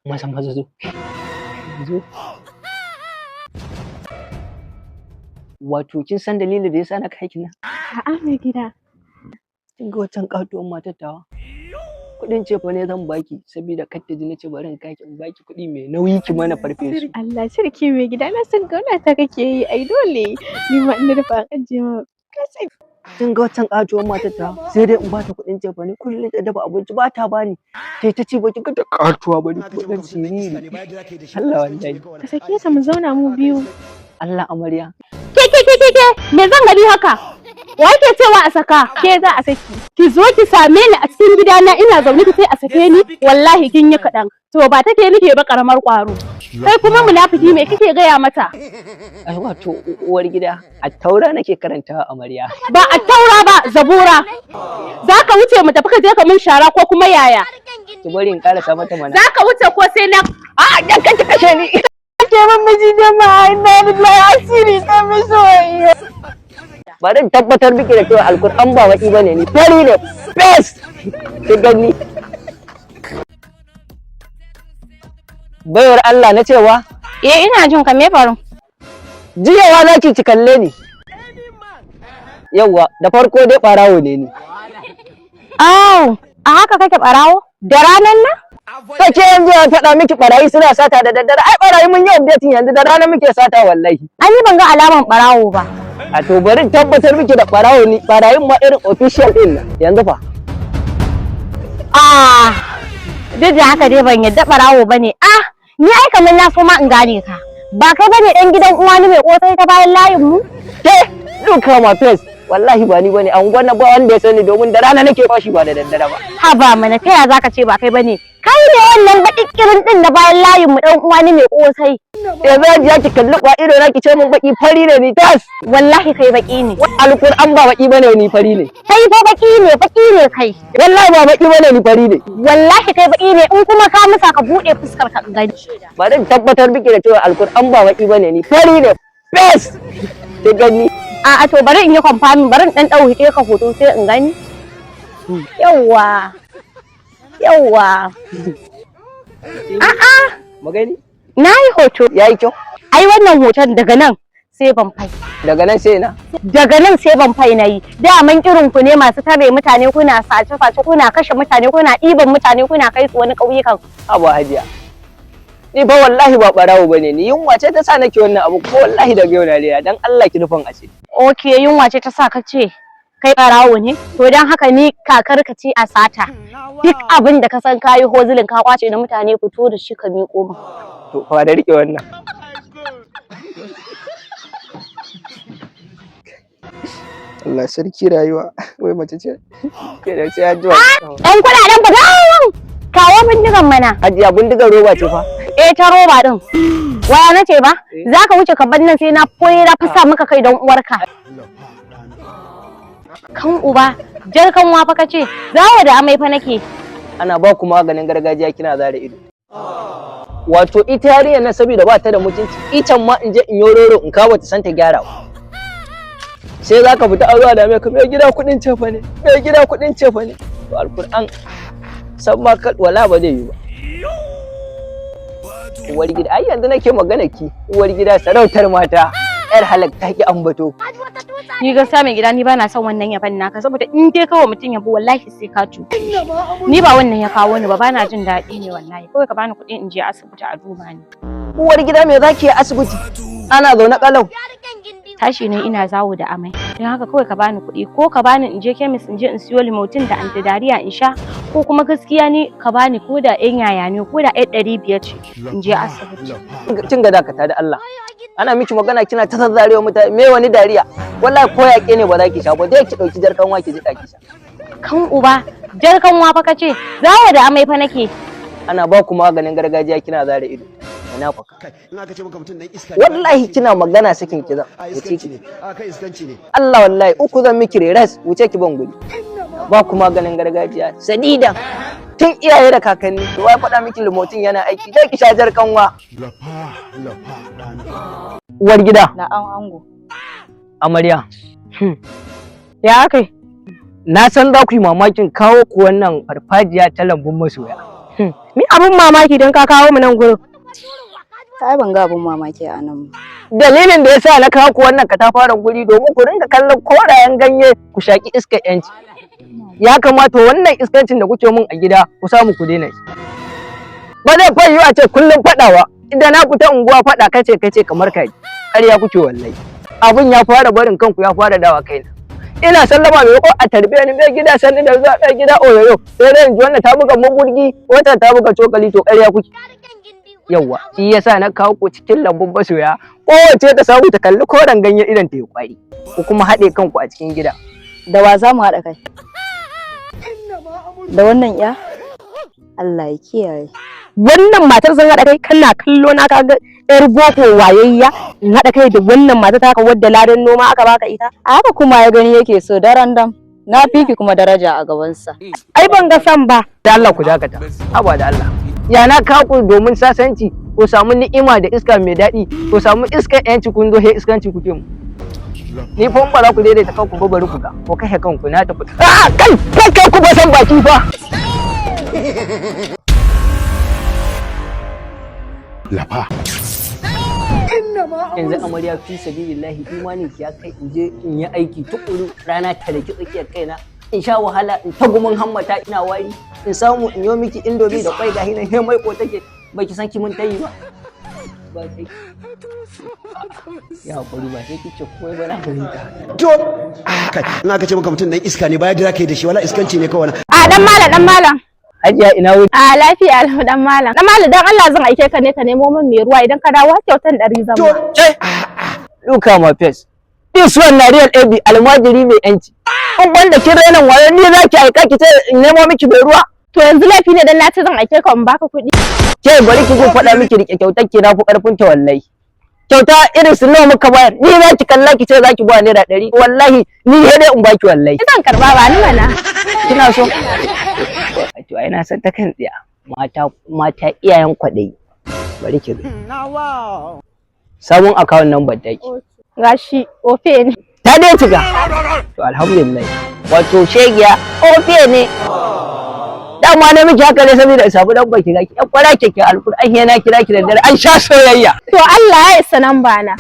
Maza maza zo. Zo. Wato kin san dalilin da yasa na kai ki nan? A'a mai gida. Kin ga wancan katuwar matar tawa? Kuɗin cefa ne zan baki saboda kar ta ji nace bari in kai ki in baki kuɗi mai nauyi ki mana farfesu. Allah sarki mai gida, na san kauna ta kake yi, ai dole. Ni ma in na dafa an ajiye ma. Ka san Kin ga wancan katuwar matar tawa? Sai dai in bata kuɗin cefa ne, kullum ta dafa abinci ba ta bani. Tai ta ci ba kin ga ta katuwa bari Aka ce kuɗin maka mutum ɗan iska siriri. ne, ba yadda za ka yi da shi. Allah Iskanci ne wallahi. kawai. Ka sake ta mu zauna mu biyu. Allah amarya. Ke ke ke ke ke, me zan gani haka? Wa yake cewa a saka? Ke za a saki. Ki zo ki same ni a cikin gidana ina zaune ki sai a sake ni, wallahi kin yi kaɗan. To ba take nike ba, karamar ƙwaro. Kai kuma munafiki, me kike gaya mata? Ai wato uwar gida, a taura nake karantawa amarya. Ba a taura ba, zabura. Za ka wuce mu tafi ka je ka mun shara ko kuma yaya? Ki bari in karasa mata mana. Za ka wuce ko sai na A dan kan ki kashe ni. Ke min miji jama'a, inna lillahi, asiri ta mishi. Bari in tabbatar miki da cewa Alkur'an ba baki bane ni, fari ne best. Ki gani. Baiwar Allah na cewa Eh, ina jin ka, me faru? jiyawa za ki kalle ni. Yawwa, da farko dai barawo ne ni. Aw, a haka kake barawo? Da ranan nan? Kake yanzu ya faɗa miki barayi suna sata da daddare. Ai barayi mun yi updating, yanzu da rana muke sata wallahi. An yi ban ga alaman barawo ba. A to bari in tabbatar miki da barawo ni, barayin ma irin official din nan. Yanzu fa. Ah, duk da haka dai ban yadda barawo bane. Ah, ni ai kamar na so ma in gane ka. Ba kai bane dan gidan uwani mai kosai ta bayan layin mu? Ke duka ma face, wallahi ba ni bane, an gwanna ba wanda ya sani, domin da rana nake fashi ba da daddare ba. Haba mana, ta ya zaka ce ba kai bane? Kai ne wannan baƙiƙirin din na bayan layin mu, dan uwani mai kosai. Yanzu hajiya ki kalli kwa ido na ki ce mun baki, fari ne ni tas. Wallahi kai baki ne. Alkur'an ba baki bane ni, fari ne. Kai fa baki ne, baki ne kai. Wallahi ba baki bane ni, fari ne. Wallahi kai baki ne, in kuma ka musa ka bude fuskar ka in gani. Bari in tabbatar miki da cewa Alkur'an ba baki bane ni, fari ne best. Ki gani. A'a, to bari in yi confirming, bari in dan dauke ka hoto sai in gani. Yawwa. Yawwa. A'a, Magani. Na yi hoto. Yayi kyau. Ai wannan hoton daga nan sai ban fai. Daga nan sai na Daga nan sai ban fai na yi. Daman irin ku ne masu tare mutane, kuna sace sace, kuna kashe mutane, kuna ɗiban mutane, kuna kai su wani ƙauyukan. Abu hajiya, ni fa wallahi ba barawo bane ni, yunwa ce ta sa nake wannan abu, ko wallahi daga yau na daina, dan Allah ki nufin asiri. Ok, yunwa ce ta sa ka ce kai ɓarawo ne? To don haka ni kakar ka ce a sata. Duk abin da ka san kayi hozilin ka kwace na mutane, fito da shi ka miƙo min. To fa da rike wannan. Allah sarki rayuwa, wai mace ce ke da sai an ji. Ɗan kuɗaɗen ba kawo bindigan mana. Hajiya, bindigar roba ce fa. Eh, ta roba din. Waya na ce ba? Za ka wuce ka bar nan sai na koyi na fasa maka kai don uwarka. Kan uba, jar kanwa fa kace, zawo da amai fa nake. Ana ba ku maganin gargajiya kina zare ido. Wato ita yarinyar nan saboda ba ta da mutunci, icen ma in je in yororo in kawo ta san ta gyara ba. Sai za ka fita a zuwa da mai ka, mai gida kuɗin cefa ne, mai gida kuɗin cefa ne. To Alkur'an san ma wala ba zai yi ba. Uwar gida, ai yanzu nake magana ki, uwar gida sarautar mata, yar halak ta ki ambato. Ni gaskiya mai gida, ni bana son wannan yaban naka, saboda in dai kawo mutum yabo wallahi sai ka cutu. Ni ba wannan ya kawo ni ba, bana jin daɗi ne wallahi. Kawai ka bani kuɗi in je asibiti a duba ni. Uwar gida, me zaki yi asibiti? Ana zaune kalau. Tashi ne ina zawo da amai. Don haka kawai ka bani kuɗi, ko ka bani in je kemis in je in siyo limotin da antidiarrhea in sha, ko kuma gaskiya ni ka bani ko da ƴan yaya ne, ko da ƴan 500 ce, in je asibiti. Kin ga, dakata da Allah. Ana miki magana kina ta zazzarewa mutane, me wani dariya? Wallahi ko yaƙe ne ba za ki sha ba, dai ki ɗauki jar kanwa ki jiƙa ki sha. Kan uba, jar kanwa fa kace, zawo da amai fa nake. Ana ba ku maganin gargajiya kina zare ido. Munafaka. Kai, in aka ce maka mutum ɗan iska ne, Wallahi kina magana sakin ki zan. A Wuce iskanci ki. ne. A kai iskanci ne. Allah wallahi uku zan miki reras, wuce ki ban guri. Ba ku maganin gargajiya sadida. Tun iyaye da kakanni, to wai faɗa miki limotin yana aiki, dai ki sha jar kanwa. Uwar gida, Na'am ango. amarya. Ya akai? Na san za ku yi mamakin kawo ku wannan farfajiya ta lambun masoya. Me Mi abun mamaki don ka kawo mu nan gurin? Ai ban ga abun mamaki a nan ba. Dalilin da yasa na kawo ku wannan katafaren guri domin ku ringa kallon korayen ganye, ku shaki iskar yanci. Ya kamata wannan iskancin da kuke mun a gida ku samu ku daina shi. Ba zai fa yiwu a ce kullum faɗawa, idan na fita unguwa faɗa kace kace kamar kai. Ƙarya kuke wallahi. Abun ya fara barin kanku ya fara dawa kaina. Ina sallama, mai ko a tarbe ni, mai gida sanni da zuwa, mai gida oyoyo, sai dai in ji wannan ta buga magurgi, wata ta buga cokali. To ƙarya kuke. Yawwa, shi yasa na kawo ku cikin lambun masoya, kowace ta samu ta kalli koren ganye idan ta yi kwari, ku kuma haɗe kanku a cikin gida. Da wa za mu haɗa kai? Da wannan ya? Allah ya kiyaye. Wannan matar zan haɗa kai? Kana kallo na kaga yar boko wayayya, in haɗa kai da wannan matar taka wadda ladan noma aka baka ita? A haka kuma ya gani yake so daren dam. Na fi ki kuma daraja a gabansa. Ai ban ga san ba. Da Allah ku dakata, haba da Allah. Ya na kawo ku domin sasanci, ku samu ni'ima da iska mai daɗi, ku samu iskar yanci, kun zo he iskanci kuke mu. Ni fa in ba za ku daidaita kanku ba, bari ku ga ko kashe kanku. Na tafi. Ah, kai kai kai, ku ba san baki fa. Lafa. Yanzu amarya, fi sabilillahi, imanin ki ya kai in je in yi aiki tukuru, rana ta daki tsakiyar kaina, in sha wahala, in ta gumin hammata ina wari, in samu in yo miki Indomie da kwai, gahi nan he mai ko take, baki san ki mun tayi ba? Ba sai ya hakuri, ba sai kice komai ba, na fahimta. To kai, in aka ce maka mutum dan iska ne, baya da kai da shi, wala iskanci ne kawai. A dan malam, dan malam. Hajiya, ina wuni? A lafiya lau, dan malam. Dan malam, dan Allah zan aike ka ne ka nemo min mai ruwa, idan ka dawo kyautan 100 zan ba. Look at my face. This one na real AB, almajiri mai yanci. In wanda kin rainin wayo, ni za ki aika ki ce in nemo miki mai ruwa. To yanzu laifi ne dan na ce zan aike ka in baka kuɗi? Ke, bari ki zo faɗa miki, rike kyautar ki, na fi karfin ta wallahi. Kyauta irin su nawa muka bayar, ni za ki kalla ki ce za ki ba ₦100? Wallahi ni sai dai in baki wallahi. Zan karba, ba ni mana. Kina so? To ai na san ta kan tsiya. Mata mata iyayen kwaɗayi. Bari ki ga. Sabon account number taki. Gashi, OPay ne. Ta dai cika. To alhamdulillah. Wato shegiya OPay ne. Dama na miki haka ne saboda in samu lambar ki, ga ki yan kwara keke, alkur'an yana kira ki da dare an sha soyayya. To Allah ya isa nan bana.